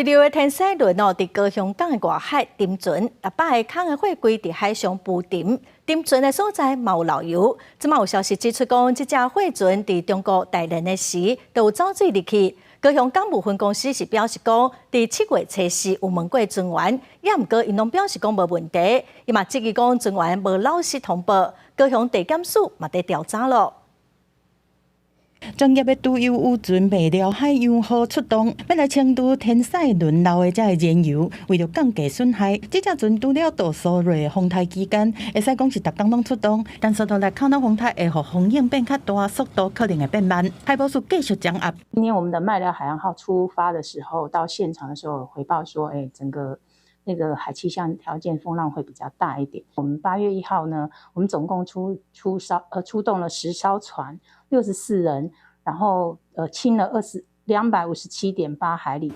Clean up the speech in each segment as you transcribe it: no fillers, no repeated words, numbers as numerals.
帛琉的天使輪哦，佇高雄港的外海沉船，六百个空的貨櫃佇海上浮沉，沉船的所在嘛有漏油。這馬有消息指出講，這隻貨船佇中國大連的時都有走水入去。高雄港務分公司是表示講，佇7月初四有問過船員，也毋過𪜶攏表示講無問題。伊嘛質疑講船員無老實通報，高雄地檢署嘛佇調查囉。專業的儲油漁船麥寮海洋號出動，欲來清除天使輪漏的這个燃油，為著降低損害。這隻船除了杜蘇芮風颱期間，會使講是逐工攏出動，但說到來看到風颱會予風湧變較大，速度可能會變慢。海保署繼續掌握。今天我們的麥寮海洋號出發的時候，到現場的時候回報說，哎，整個那個海氣象條件風浪會比較大一點。我們8月1號呢，我們總共出出艘出動了10艘船，64人，然後清了257.8海里。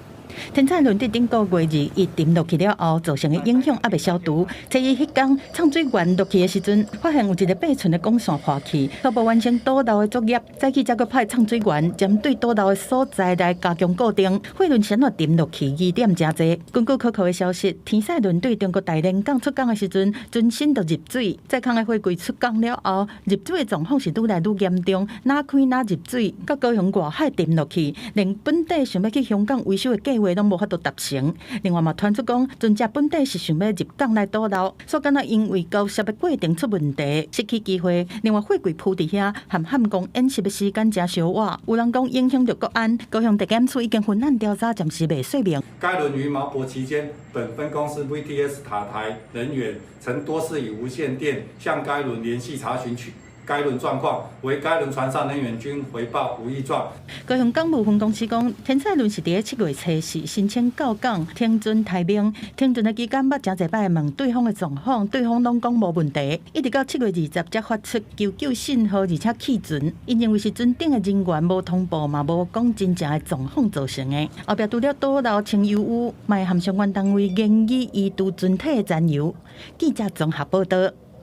天使輪佇頂個月21沉落去了後，造成的影響猶未消除。初一彼工，送水員落去的時陣，發現有一个爬船的管線破去，初步完成堵漏的作業。早起才閣派送水員針對堵漏的所在來加強固定。貨輪是按怎沉落去，疑點誠濟。根據可靠的消息，天使輪對中國大連港出港的時陣，船身就入水。載空的貨櫃出港了後，入水的狀況是愈來愈嚴重，若開若入水，到高雄外海沉落去，連本底想欲去香港維修的計劃攏無法度達成。另外嘛，傳出講，船隻本底是想欲入港來堵漏，煞敢若因為交涉的過程出問題，失去機會。另外，貨櫃浮佇遐，和焊工演習的時間誠相倚，有人講影響著國安。高雄地檢署已經分案調查，暫時未說明。該輪於錨泊期間，本分公司 VTS 塔台人員曾多次以無線電向該輪聯繫查詢取該輪狀況，惟該輪船上人員均回報無異狀。高雄港務分公司講，天使輪是佇咧7月初四申請到港停船待命，停船的期間捌誠濟擺問對方的狀況，對方攏講無問題，一直到7月20才發出求救信號，而且棄船。𪜶認為是船頂的人員無通報，嘛無講真正的狀況造成的。後壁除了堵漏清油污，嘛會和相關單位研議移除船體的殘油。記者綜合報道。